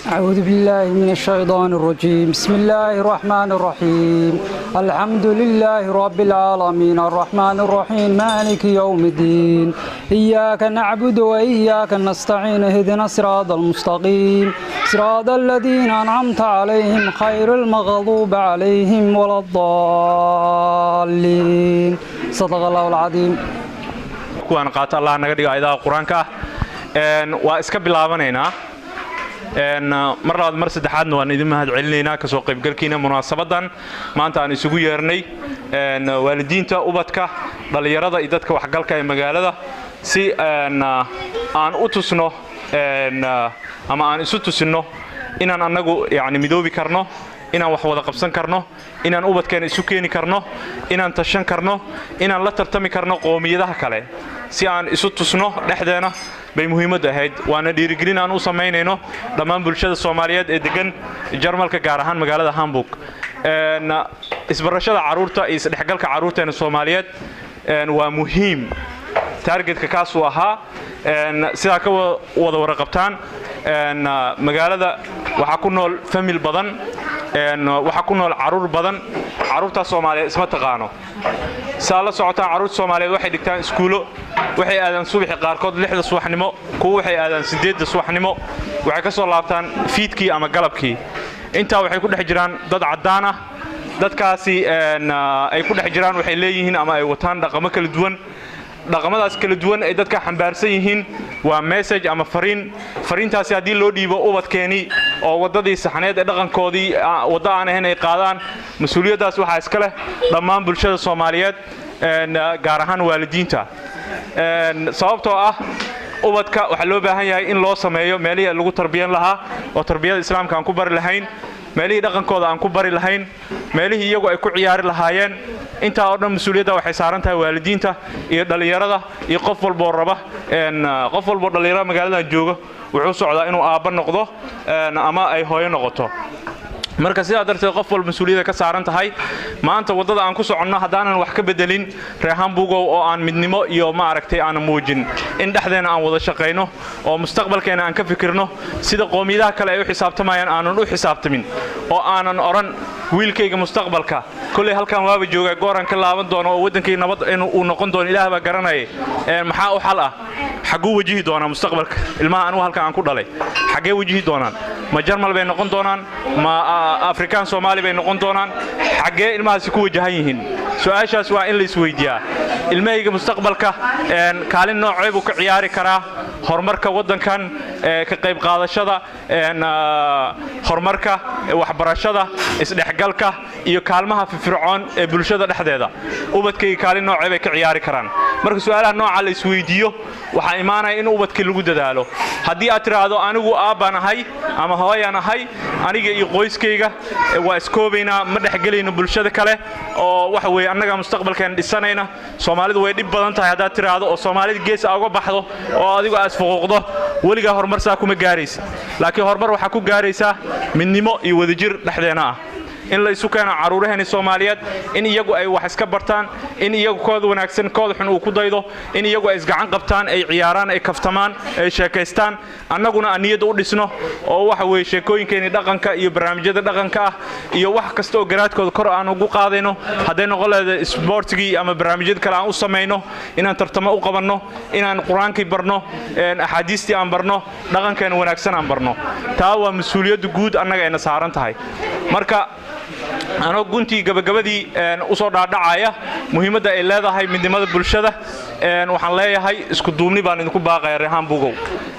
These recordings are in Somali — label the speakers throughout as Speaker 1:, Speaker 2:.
Speaker 1: أعوذ بالله من الشيطان الرجيم. بسم الله الرحمن الرحيم. الحمد لله رب العالمين، الرحمن الرحيم، مالك يوم الدين. إياك نعبد وإياك نستعين، اهدنا الصراط المستقيم، صراط الذين أنعمت عليهم، خير المغضوب عليهم ولا الضالين. صدق الله العظيم.
Speaker 2: Kuwaan qaato Allah naga dhigo ayadaha Qur-aanka ah. Waa iska bilaabanaynaa. Mar labaad, mar saddexaadna waan idin mahad celinaynaa kasoo qaybgalkiina munaasabadan maanta aan isugu yeernay waalidiinta, ubadka, dhallinyarada iyo dadka waxgalka ee magaalada, si aan u tusno ama aan isu tusinno inaan annagu yani midoobi karno, inaan wax wada qabsan karno, inaan ubadkeena isu keeni karno, inaan tashan karno, inaan la tartami karno qoomiyadaha kale. Si aan isu tusno dhexdeena bay muhiimaddu ahayd, waana dhiirigelin aan u samaynayno dhammaan bulshada Soomaaliyeed ee degan Jarmalka, gaar ahaan magaalada Hamburg. Isbarashada carruurta iyo isdhexgalka carruurteena Soomaaliyeed waa muhiim. Targetka kaasuu ahaa. Sidaa ka wada warqabtaan, magaalada waxaa ku nool family badan, waxaa ku nool carruur badan. Carruurtaas Soomaaliyeed isma taqaano. Saa la socotaan, carruurta Soomaaliyeed waxay dhigtaan iskuulo, waxay aadaan subaxii qaarkood 6da subaxnimo, kuwa waxay aadaan 8da subaxnimo, waxay ka soo laabtaan fiidkii ama galabkii. Intaa waxay ku dhex jiraan dad caddaan ah. Dadkaasi ay ku dhex jiraan waxay leeyihiin ama ay wataan dhaqamo kala duwan. Dhaqamadaas kala duwan ay dadka xambaarsan yihiin waa message ama fariin. Fariintaasi haddii loo dhiibo ubadkeenii oo waddadii saxneed ee dhaqankoodii waddo aan ahayn ay qaadaan, mas-uuliyaddaas waxaa iska leh dhammaan bulshada Soomaaliyeed, gaar ahaan waalidiinta, sababtoo ah ubadka waxaa loo baahan yahay in loo sameeyo meelihii lagu tarbiyan lahaa oo tarbiyada Islaamka aan ku bari lahayn, meelihii dhaqankooda aan ku bari lahayn, meelihii iyagu ay ku ciyaari lahaayeen. Intaa oo dhan mas-uuliyadda waxay saaran tahay waalidiinta iyo dhallinyarada iyo qof walboo raba. Qof walboo dhallinyarada magaaladan jooga wuxuu socdaa inuu aabba noqdo ama ay hooyo noqoto. Marka sidaa darteed qof walba mas-uuliyadda ka saaran tahay. Maanta waddada aan ku soconno haddaanan wax ka bedelin, reer Hamburgow, oo aan midnimo iyo maaragtay aanan muujin in dhexdeena aan wada shaqayno oo mustaqbalkeena aan ka fikirno, sida qoomiyadaha kale ay u xisaabtamayaan aanan u xisaabtamin, oo aanan odhan wiilkayga mustaqbalka kolley halkan waaba joogaa, gooraan ka laaban doono oo waddankii nabad in uu noqon doono Ilaah baa garanaya, maxaa u xal ah? Xagguu wajihi doonaa mustaqbalka ilmaha anugu halkan aan ku dhalay? Xaggee wajihi doonaan? Ma Jarmal bay noqon doonaan? Ma Afrikaan Soomaali bay noqon doonaan? Xaggee ilmahaasi ku wajahan yihiin? Su-aashaas waa in la isweydiiyaa. Ilmahayga mustaqbalka kaalin noocee buu ka ciyaari karaa horumarka waddankan, ka qayb qaadashada horumarka, waxbarashada, isdhexgalka iyo kaalmaha firfircoon ee bulshada dhexdeeda? Ubadkayga kaalin noocee bay ka ciyaari karaan? Marka su-aalaha nooca la isweydiiyo, waxaa imaanaya in ubadkii lagu dadaalo. Haddii aad tidhaahdo anigu aabbaan ahay ama hooyaan ahay, aniga iyo qoyskayga waa iskoobaynaa, ma dhexgelayno bulshada kale, oo waxa weeye annaga mustaqbalkeen dhisanayna, Soomaalidu way dhib badan tahay, haddaad tidhaahdo oo Soomaalida gees aa uga baxdo oo adigu aad isfuquuqdo, weligaa horumar saa kuma gaaraysa. Laakiin horumar waxaa ku gaaraysaa midnimo iyo wadajir dhexdeena ah, in la isu keeno carruuraheeni Soomaaliyeed, in iyagu ay wax iska bartaan, in iyagu kooda wanaagsan kooda xun uu ku daydo, in iyagu ay isgacan qabtaan, ay ciyaaraan, ay kaftamaan, ay sheekaystaan, annaguna aan niyadda u dhisno oo waxa weeye sheekooyinkeenii dhaqanka iyo barnaamijyada dhaqanka ah iyo wax kasta oo garaadkooda kor aan ugu qaadayno, hadday noqon leeda isboortigii ama barnaamijyada kale aan u samayno, inaan tartamo u qabanno, inaan Qur-aankii barno, axaadiistii aan barno, dhaqankeena wanaagsan aan barno. Taa waa mas-uuliyadda guud annaga ayna saaran tahay. Marka anoo guntii gabagabadii u soo dhaadhacaya muhiimadda ay leedahay midnimada bulshada, waxaan leeyahay isku duubni baan idinku baaqaya, reer Hamburgow.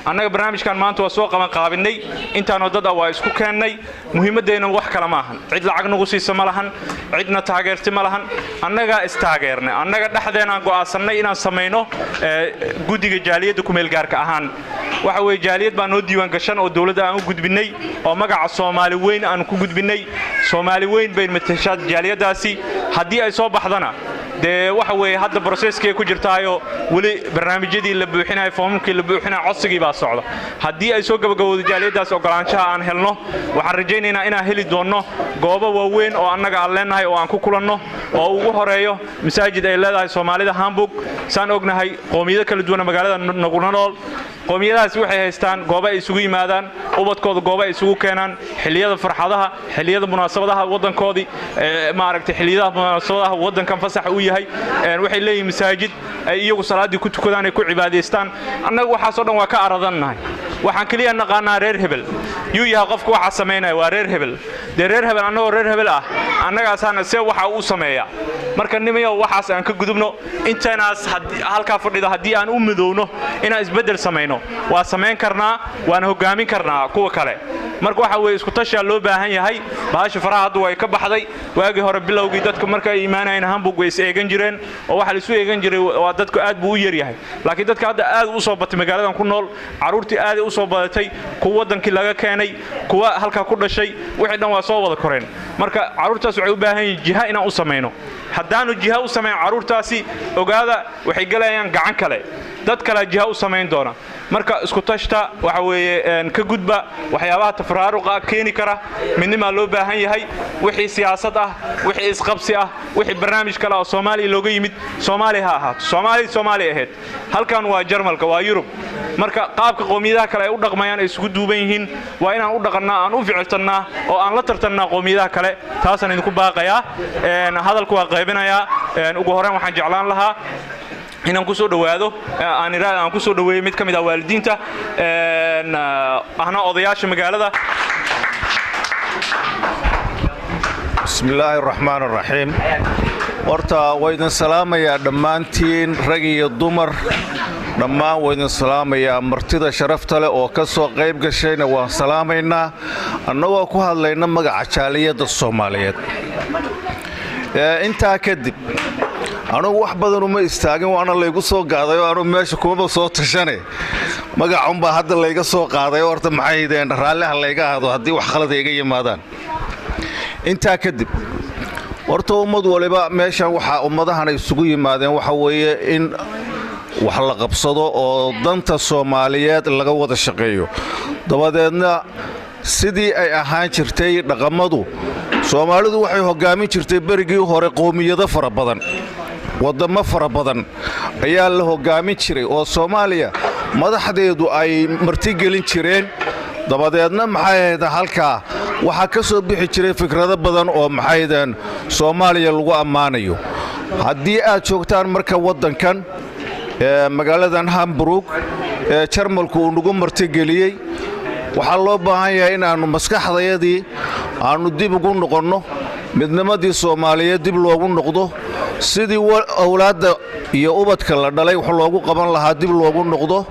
Speaker 2: Annaga barnaamijkan maanta waa soo qaban qaabinay, intaanoo dad ah waa isku keennay. Muhiimaddeenna wax kale ma ahan. Cid lacag nagu siisa ma lahan, cidna taageerti ma lahan. Annagaa istaageernay, annaga dhexdeenaan go'aansannay inaan samayno guddiga jaaliyadda kumeelgaarka ahaan. Waxa weeye jaaliyad baa noo diiwaan gashan oo dowladda aan u gudbinnay oo magaca Soomaali weyn aan ku gudbinnay. Soomaali weyn bay matashaa jaaliyaddaasi. Haddii ay soo baxdana, dee waxa weeye hadda processkii ku jirtaayo, weli barnaamijyadii la buuxinayo, foomamkii la buuxinayo, codsigii baa socda. Haddii ay soo gabagabowdo jaaliyaddaas, ogolaanshaha aan helno, waxaan rajaynaynaa inaan heli doonno goobo waaweyn oo annaga aan leenahay oo aan ku kulanno, oo ugu horeeyo masaajid ay leedahay Soomaalida Hamburg. Saan ognahay, qoomiyado kala duwana magaalada nagula nool. Qowmiyadahaasi waxay haystaan goobo ay isugu yimaadaan ubadkooda, goobo ay isugu keenaan xilliyada farxadaha, xilliyada munaasabadaha waddankoodii, maaragtay, xilliyadaha munaasabadaha waddankan fasaxa uu yahay. Waxay leeyihiin masaajid ay iyagu salaaddii ku tukadaan, ay ku cibaadaystaan. Annagu waxaasoo dhan waa ka aradannahay. Waxaan keliya naqaanaa reer hebel yuu yahay. Qofka waxaa samaynaya waa reer hebel. Dee reer hebel, annagoo reer hebel ah, annagaasaana see waxa uu sameeya. Marka nimayow, waxaas aan ka gudubno. Intanaas halkaa fadhido haddii aan u midowno inaan isbeddel samayno, waa samayn karnaa, waana hoggaamin karnaa kuwa kale. Marka waxa weeye, isku tashaa loo baahan yahay. Bahasha faraha hadda way ka baxday. Waagii hore bilowgii dadku marka ay imaanayeen Hamburg way is eegan jireen, oo waxa la isu eegan jiray waa dadku aad buu u yar yahay. Laakiin dadka hadda aad u soo batay magaaladan ku nool, carruurtii aaday u soo badatay, kuwa waddankii laga keenay, kuwa halkaa ku dhashay, wixii dhan waa soo wada koreen. Marka carruurtaas waxay u baahan yihiin jiha inaan u samayno. Haddaanu jiha u samayn carruurtaasi, ogaada, waxay gelayaan gacan kale, dad kalea jiha u samayn doona. Marka isku tashta. Waxa weeye, ka gudba waxyaabaha tafraaruqa keeni kara. Midnimaa loo baahan yahay. Wixii siyaasad ah, wixii isqabsi ah, wixii barnaamij kale oo Soomaaliya looga yimid, Soomaaliya ha ahaato. Soomaaliya Soomaaliya ahayd. Halkan waa Jarmalka, waa Yurub. Marka qaabka qowmiyadaha kale ay u dhaqmayaan, ay isugu duuban yihiin, waa inaan u dhaqannaa, aan u ficiltannaa oo aan la tartannaa qowmiyadaha kale. Taasaan idinku baaqayaa. Hadalku waa qaybinayaa. Ugu horreyn waxaan jeclaan lahaa inaan ku soo dhowaado, aan iraada aan ku soo dhoweeyo mid ka mid ah waalidiinta ahna odayaasha magaalada.
Speaker 3: Bismi illaahi araxmaan araxiim. Horta waa idin salaamayaa dhammaantiin, rag iyo dumar, dhammaan waa idin salaamayaa. Martida sharafta leh oo ka soo qayb gashayna waan salaamaynaa, annagoo ku hadlayna magaca jaaliyadda Soomaaliyeed. Intaa kadib, anugu wax badan uma istaagin, waana laygu soo gaadayo. Anugu meesha kumaba soo tashane, magacunbaa hadda layga soo qaaday. Horta maxay raalliha layga ahdo haddii wax khalada iga yimaadaan. Intaa kadib, horta ummad waliba meeshan waxaa ummadahan ay isugu yimaadeen waxa weeye in wax la qabsado oo danta Soomaaliyeed laga wada shaqeeyo. Dabadeedna sidii ay ahaan jirtay dhaqamadu, Soomaalidu waxay hoggaamin jirtay berigii hore qowmiyado fara badan, waddammo fara badan ayaa la hoggaamin jiray oo Soomaaliya madaxdeedu ay martigelin jireen. Dabadeedna maxay ahayd, halkaa waxaa ka soo bixi jiray fikrado badan oo maxaydeen Soomaaliya lagu ammaanayo. Haddii aad joogtaan marka waddankan, magaaladan Hamburg ee Jarmalku uu nagu martigeliyey, waxaa loo baahan yahay inaannu maskaxdayadii aannu dib ugu noqonno, midnimadii Soomaaliyeed dib loogu noqdo, sidii awlaadda iyo ubadka la dhalay wax loogu qaban lahaa dib loogu noqdo,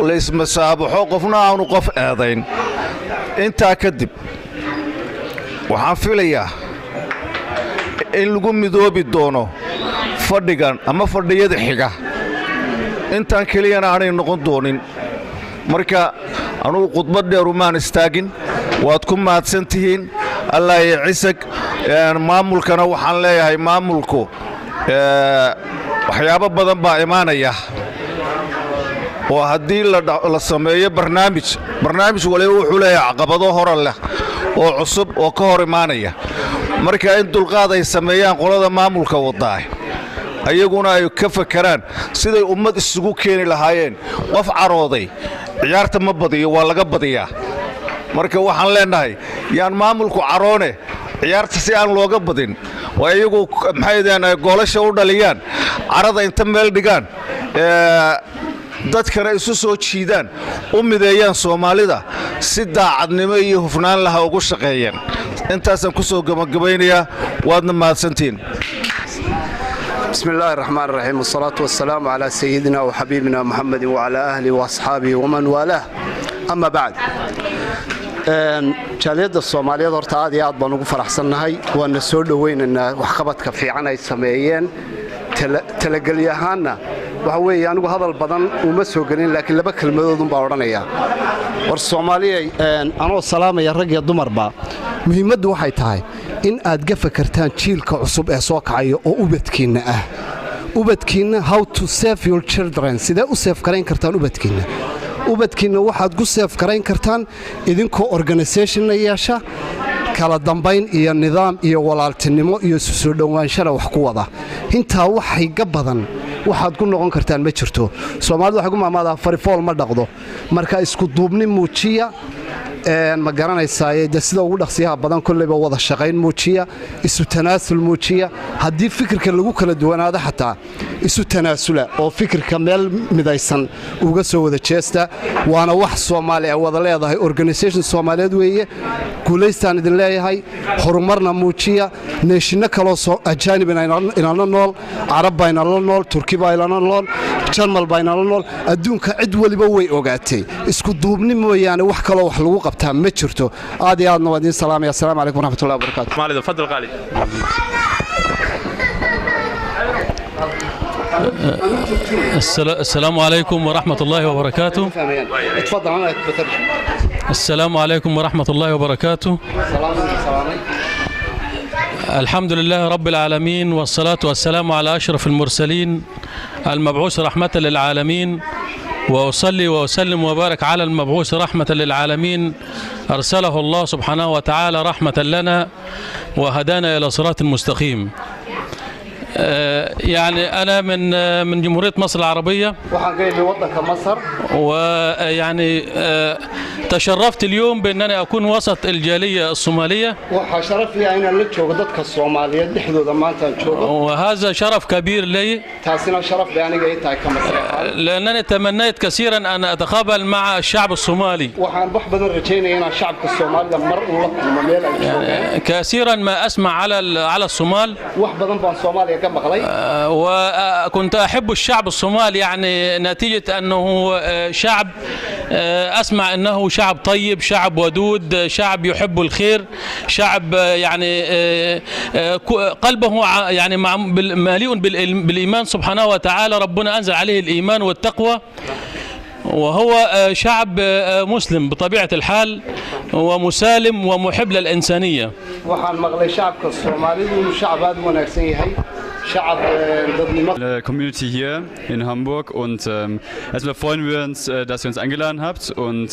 Speaker 3: la ismasaabaxo, qofna aanu qof eedayn. Intaa kadib, waxaan filayaa in lagu midoobi doono fadhigan ama fadhiyada xiga, intaan keliyana aanay noqon doonin. Marka anugu khudbad dheerumaan istaagin. Waad ku mahadsan tihiin. Allah iyo cisag. Maamulkana waxaan leeyahay, maamulku waxyaabo badan baa imaanaya oo haddii la sameeyo barnaamij, barnaamij waliba wuxuu leeyahay caqabado hora leh oo cusub oo ka hor imaanaya. Marka in dulqaad ay sameeyaan qolada maamulka wadaa, ayaguna ay ka fakaraan siday ummad isugu keeni lahaayeen. Qof carooday ciyaarta ma badiyo, waa laga badiyaa. Marka waxaan leenahay, yaan maamulku caroone, ciyaarta si aan looga badin oo iyagu maxaydeen goolasha u dhaliyaan, carada inta meel dhigaan, dadkana isu soo jiidaan, u mideeyaan Soomaalida, si daacadnimo iyo hufnaan laha ugu shaqeeyeen. Intaasaan ku soo gabagabaynayaa. Waadna mahadsantihiin.
Speaker 4: بسم الله الرحمن الرحيم، والصلاة والسلام على سيدنا وحبيبنا محمد وعلى أهله وأصحابه ومن والاه، أما بعد. Jaaliyadda Soomaaliyeed horta aad iyo aad baan ugu faraxsannahay, waana soo dhowaynaynaa waxqabadka fiican ay sameeyeen. Talagelyahaanna waxa weeye, anigu hadal badan uma soo gelin, laakiin laba kelmadood unbaa odhanayaa. War Soomaaliyay, anoo salaamaya rag iyo dumarba, muhiimaddu waxay tahay in aad ga fakartaan jiilka cusub ee soo kacaya oo ubadkiinna ah. Ubadkiinna, how to save your children, sidee u save garayn kartaan ubadkiinna? Ubadkiinna waxaad ku save garayn kartaan idinkoo organisationna yeesha, kala dambayn iyo nidaam iyo walaaltinimo iyo isu soo dhowaanshana wax ku wada. Intaa waxay ga badan. Waxaad ku noqon kartaan ma jirto. Soomaalidu waxay ku maamaadaa fari fool ma dhaqdo. Marka isku duubni muujiya, ma garanaysaa, de sida ugu dhaqsiyaha badan kolleyba wada shaqayn muujiya, isu tanaasul muujiya. Haddii fikirka lagu kala duwanaado xataa, isu tanaasula oo fikirka meel midaysan uga soo wada jeesta. Waana wax Soomaali ay wada leedahay, organisation Soomaaliyeed weeye. Guulaystaan idin leeyahay, horumarna muujiya. Nation-no kaloo ajaanib inala nool, Carab baa inala nool, Turki baa inala nool, Jarmal baa inala nool. Adduunka cid weliba way ogaatay, isku duubni mooyaane wax kaloo wax lagu qabtaa ma jirto. Aad iyo aadna waa idiin salaamaya. Asalaamu calaykum waraxmatullahi wabarakaatu.
Speaker 2: Soomaalida, fadal Qaalid.
Speaker 5: السلام عليكم ورحمة الله وبركاته.
Speaker 4: تفضل، أنا بترجم.
Speaker 5: السلام عليكم ورحمة الله وبركاته. الحمد لله رب العالمين، والصلاة والسلام على أشرف المرسلين المبعوث رحمة للعالمين، وأصلي وأسلم وبارك على المبعوث رحمة للعالمين، أرسله الله سبحانه وتعالى رحمة لنا وهدانا إلى صراط مستقيم. يعني أنا من جمهورية مصر العربية.
Speaker 4: Waxaan ka imi waddanka Masar.
Speaker 5: ويعني تشرفت اليوم بأنني أكون وسط الجالية الصومالية.
Speaker 4: Waxaa sharaf iya inaan la joogo dadka Soomaaliyeed dhexdooda maantaan joogo.
Speaker 5: وهذا شرف كبير لي.
Speaker 4: Taasina sharaf bay aniga ii tahay ka Masar ahaan.
Speaker 5: لأنني تمنيت كثيرا أن أتقابل مع الشعب الصومالي.
Speaker 4: Waxaan wax badan rajaynaya inaan shacabka Soomaalida mar un la kulmo meel ay joogaan.
Speaker 5: كثيرا ما أسمع على الصومال.
Speaker 4: Wax badan baan Soomaaliya ka maqlay.
Speaker 5: وكنت أحب الشعب الصومالي، يعني نتيجة أنه شعب أسمع أنه شعب طيب، شعب ودود، شعب يحب الخير، شعب يعني قلبه يعني مليء بالإيمان سبحانه وتعالى، ربنا أنزل عليه الإيمان والتقوى، وهو شعب مسلم بطبيعة الحال ومسالم ومحب للإنسانية.
Speaker 4: Waxaan maqlay shacabka Soomaalidu inuu shacab aad u wanaagsan yahay, shacab dadnimo
Speaker 6: Community hier in Hamburg und erstmal freuen wir uns, dass ihr uns eingeladen habt, und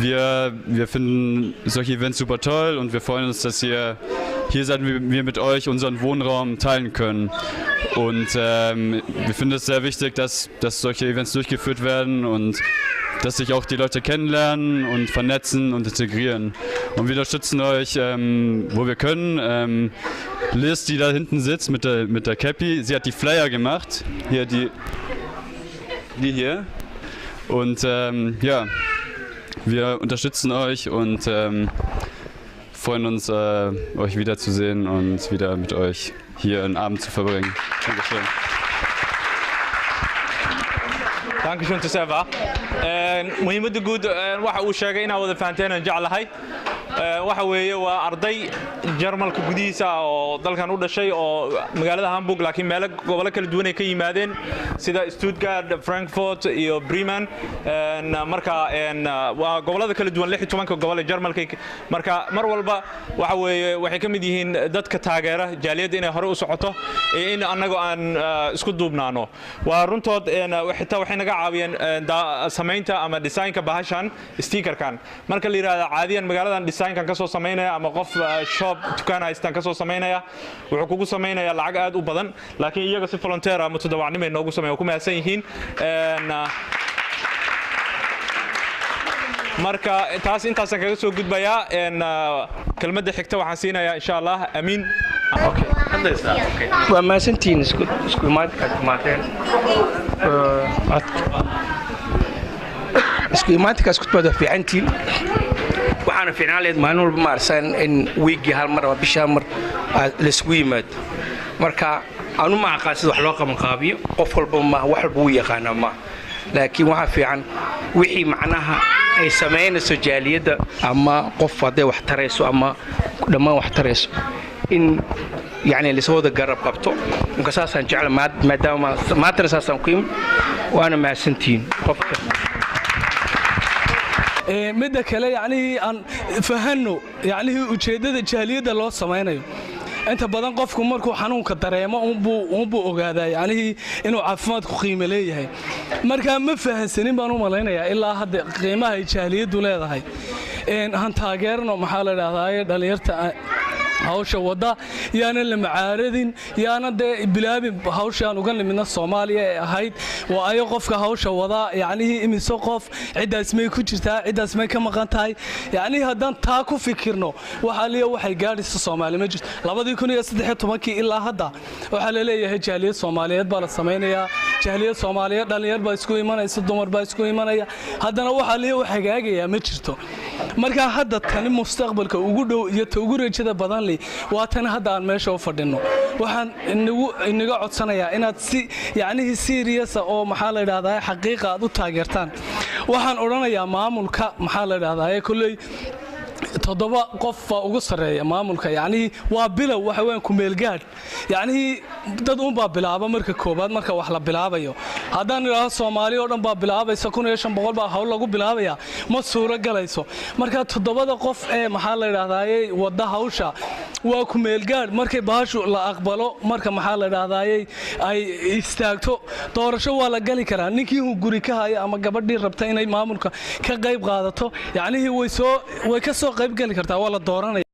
Speaker 6: wir finden solche Events super toll und wir freuen uns, dass ihr hier seid und wir mit euch unseren Wohnraum teilen können. Und wir finden es sehr wichtig, dass solche Events durchgeführt werden und dass sich auch die Leute kennenlernen und vernetzen und integrieren. Und wir unterstützen euch, wo wir können. Liz, die da hinten sitzt mit der Cappy, sie hat die Flyer gemacht. Hier, die hier. Und ja, wir unterstützen euch und freuen uns, euch wiederzusehen und wieder mit euch hier einen Abend zu verbringen. Dankeschön.
Speaker 2: Dankeschön Tuseva. Muhiimadda guud waxa uu sheegay inaad wada fahanteen aan jeclahay. Waxa weeye waa arday Jarmalka gudihiisa ah oo dalkan u dhashay oo magaalada Hamburg, laakiin meelo gobollo kala duwan ay ka yimaadeen sida Stuttgart, Frankfurt iyo Bremen. Marka waa gobollada kala duwan, 16-ka gobol ee Jarmalka. Marka mar walba waxa weeye waxay ka mid yihiin dadka taageera jaaliyadda inay hore u socoto iyo in annagu aan isku duubnaano. Waa runtood, xitaa waxay naga caawiyeen samaynta ama designka bahashan stickerkan. Marka la yidhaahdo caadiyan magaaladan designkan ka soo samaynaya ama qof shop dukaan haystaan ka soo samaynaya, wuxuu kugu samaynayaa lacag aad u badan, laakiin iyaga si volunteer ama mutadawacnimo ay noogu sameeyaan. Waa ku mahadsan yihiin. Marka taas intaasaan kaga soo gudbayaa. Kelmadda xigta waxaan siinayaa insha Allah Amiin.
Speaker 7: Waa mahadsantihiin isku imaadkaad timaateen. Isku imaadkaas ku timaad waa fiicantihiin. Waxaana fiicnaan lahayd maalin walba ma arsan in wiiggii hal mar ama bishii hal mar aad laysku yimaado. Marka anu ma aqaan sida wax loo qabanqaabiyo, qof walba ma wax walba wuu yaqaanaa ma, laakiin waxaa fiican wixii macnaha ay samaynayso jaaliyadda ama qof hadday wax tarayso ama dhammaan wax tarayso in yani lasoo wada garab qabto. Marka saasaan jecla, maadaama maantana saasaan ku yimid. Waana mahadsantihiin qofka.
Speaker 8: Midda kale, yacnihii aan fahanno yacnihii ujeeddada jaaliyadda loo samaynayo. Inta badan qofku markuu xanuunka dareemo uunbuu ogaadaa yacnihii inuu caafimaadku qiimo leeyahay. Marka ma fahansanin baan u malaynayaa ilaa hadda qiimaha ay jaaliyaddu leedahay. Han taageerno, maxaa la idhahdaa, dhalinyarta. Hawsha wadda yaanan la macaaradin, yaanan dee bilaabin hawshaan uga nimidna Soomaaliya ee ahayd waa ayo qofka hawsha wadaa, yacnihii imise qof, ciddaas may ku jirtaa, ciddaas may ka maqan tahay. Yacnihii haddaan taa ku fikirno, waxa liya waxay gaadhaysa Soomaali ma jirto. 2013-kii ilaa hadda waxaa la leeyahay jaaliyad Soomaaliyeed baa la samaynayaa, jaaliyad Soomaaliyeed, dhalinyar baa isku imanaysa, dumar baa isku imanaya, haddana waxaa liya wax hagaagayaa ma jirto. Marka hadda tani mustaqbalka ugu dhow iyo ta ugu rajada badan leh waa tan hadda aan meesha u fadhino. Waxaan inaga codsanayaa inaad si yacnihii serious ah oo, maxaa la idhahdaa, xaqiiqa aad u taageertaan. Waxaan odhanayaa maamulka, maxaa la idhahdaa, kolley toddoba qof baa ugu sarreeya maamulka. Yacnihii waa bilow, waxa weeyaan kumeelgaadh. Yacnihii dad uunbaa bilaaba marka koowaad. Marka wax la bilaabayo, haddaan idhaahdo Soomaali oo dhan baa bilaabaysa, 1500 baa hawl lagu bilaabaya, ma suuro galayso. Marka toddobada qof ee, maxaa la idhahdaaye, wadda hawsha waa kumeelgaadh. Markay bahashu la aqbalo, marka, maxaa la idhahdaaye, ay istaagto, doorasho waa la gali karaa. Ninkii guri ka haya ama gabadhii rabta inay maamulka ka qayb qaadato, yacnihii way soo way ka soo qayb geli kartaa, waa la dooranaya.